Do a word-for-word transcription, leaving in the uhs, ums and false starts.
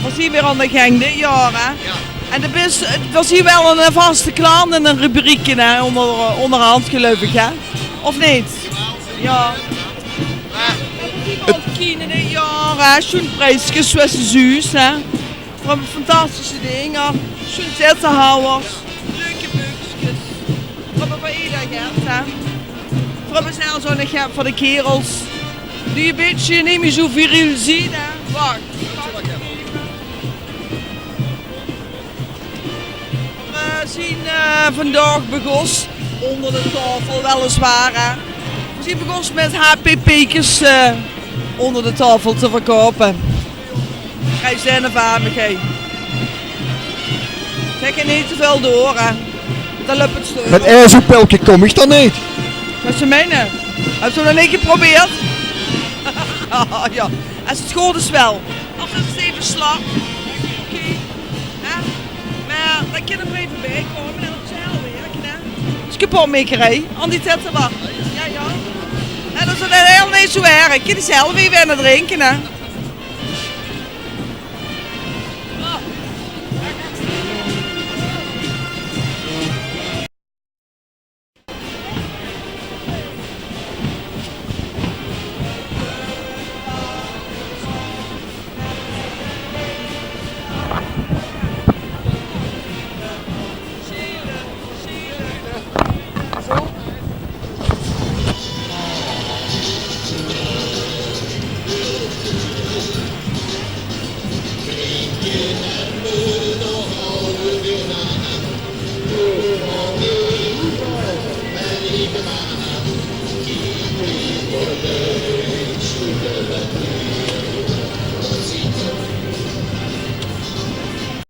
Veer zien weer aon de gaank dit jaor, hè? En de bis, veer zien wel 'ne vaste klant in de rubriek, hè, oonder, oonderhand, geluif iech, hè? Of neet? Jao. Kiene dit jaor, hè? Sjoen prijskes, zoewie ze zuus, hè? Veer höbbe fantastische dinger, sjoen zittenhawwers, leuke bukskes. Veer höbbe veur eder get, hè. Veer höbbe zelfs ouch nog get veur de kerels die e bitteke neet mie zoe viriel zien, hè. Wach. Veer zien, eh, vendaog begós, oonder de taofel weliswaar, hè. Veer zien begós mèt H P P'kes, eh, oonder de taofel te verkoupe. Grijs en vaan me, gej. Zègk 't neet te väöl door, hè. Daan löp 't stöök. Mèt e zoe pèlke kom iech daan neet. Wat ze meine? Höbs te dat nog neet geprobeerd? Jao, es 't good is wel. Of 't is eve slap. Oké. Hè? Meh daan kin 'r eve bij koume en op ziech zelf wèrke, hè. 't Is kepot mèt kriege, aon die tètte wat. Jao, jao. En dat is 't hiel neet zoe erg. Kin iech zelf eve aon 't drinke, hè.